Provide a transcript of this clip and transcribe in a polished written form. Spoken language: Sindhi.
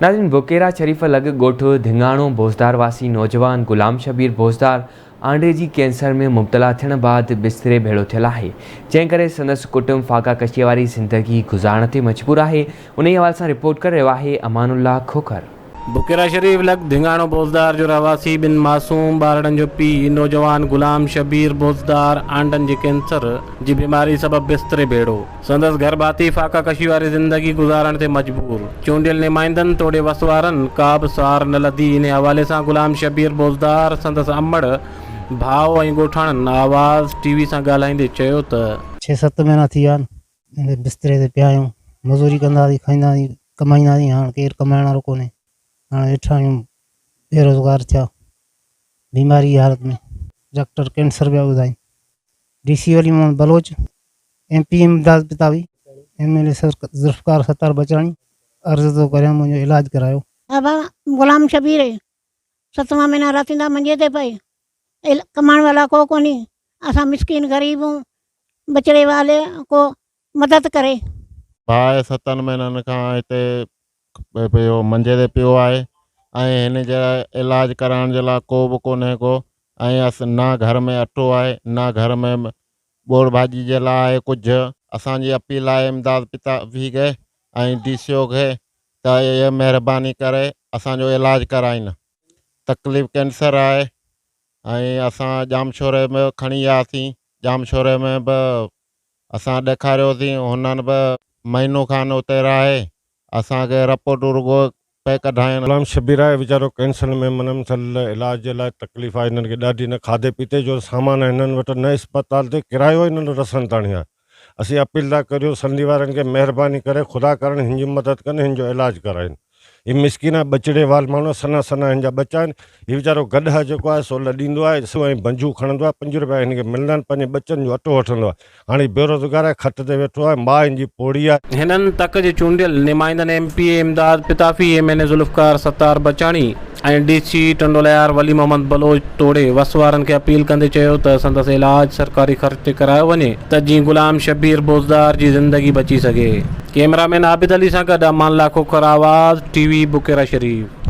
ناظرين بڪيرا شريف لڳ ڳوٺ ڌڱاڻو بوزدار واسي نوجوان غلام شبير بوزدار آنڊي جي ڪينسر ۾ مبتلا ٿيڻ بعد بستري ڀيڙو ٿيل آهي جنهن ڪري سندس ڪٽنب فاقا ڪشي واري زندگي گذارڻ تي مجبور آهي انهي حوالي سان رپورٽ ڪري رهيو آهي امان الله کوکر. بڪيرا شريف لڳ ڌڱاڻو بوزدار جو رهواسي ٻن معصوم ٻارڙن جو پيء نوجوان غلام شبير بوزدار آنڊن جي ڪينسر جي بيماري سبب بستري ڀيڙو سندس گهر ڀاتي فاقا ڪشي واري زندگي گذارڻ تي مجبور چونڊيل نمائندن توڙي وس وارن ڪا به سار نه لڌي انهي حوالي سان غلام شبير بوزدار سندس امڙ ڀاء ۽ ڳوٺاڻن آواز ٽي وي سان ڳالهائيندي چيو ته. ڇهه ست مهينا ٿي ويا آهن هن بستري تي پيا آهيون مزوري ڪنداسين کائينداسين ڪمائينداسين هاڻ ڪير ڪمائڻ وارو ڪونهي هاڻ ويٺا آهيون بيروزگار ٿيا بيماري جي حالت ۾ ڊاڪٽر ڪينسر پيا ٻڌائين D C Wali Muhammad Baloch M P Imdad Pitafi M L A Zulfiqar Sattar Bachani عرض ٿو ڪريان منهنجو علاج ڪرايو. بابا غلام شبير ستوان مهينا راتيندا منجي تي پئي ڪمائڻ والا ڪو ڪونهي اسان مسڪين غريب هون ٻچڙي والي ڪو مدد ڪري. ڀاء ستن مهينن کان هتي پيو منجي تي پيو آهي ۽ هن جي علاج ڪرائڻ جي لاء ڪو به ڪونهي ڪو ۽ نه گهر ۾ اٽو آهي نه گهر ۾ ٻوڙ ڀاڄي جي لاء آهي ڪجهه. اسان جي اپيل آهي امداد پتافي کي ۽ ڊي سي او کي ته اهي مهرباني ڪري اسان جو علاج ڪرائين تڪليف ڪينسر آهي ۽ اسان ڄامشوري ۾ کڻي وياسين ڄامشوري ۾ به اسان ڏيکاريوسين هنن به مهينو کن اتي رهائي اسان کي رپورٽون رڳو پئي ڪڍائين. غلام شبير آهي ويچارو ڪينسر ۾ منمثل علاج جي لاء تڪليف آهي هنن کي ڏاڍي نه کاڌي پيتي جو سامان آهي هنن وٽ نه اسپتال تي ڪرايو هنن رسن تاڻي آهي اسين اپيل ٿا ڪريون سنڌي وارن کي مهرباني ڪري خدا ڪارڻ هن جي مدد ڪن هن جو علاج ڪرائين. هي مسڪين آهي ٻچڙي وال ماڻهو آهي سنها سنها هن جا ٻچا آهن هي ويچارو گڏهه جيڪو آهي سو لڏيندو آهي سو ۽ بنجو کڻندو آهي پنج روپيا هن کي ملندا آهن پنهنجي ٻچن جو اٽو وٺندو آهي هاڻي هي بيروزگار آهي کٽ تي ويٺو آهي ماء هن جي پوڙهي آهي. هنن تڪ جي چونڊيل نمائندن M P A Imdad Pitafi, M N A Zulfiqar Sattar Bachani ۽ D C Tando Allahyar Wali Muhammad Baloch توڙي وس وارن کي اپيل ڪندي چيو ته سندس علاج سرڪاري خرچ تي ڪرايو وڃي ته جيئن غلام شبير بوزدار جي زندگي بچي سگهي. ڪئميرا مين عابد علي سان گڏ امان الله کوکر آواز ٽي وي بڪيرا شريف.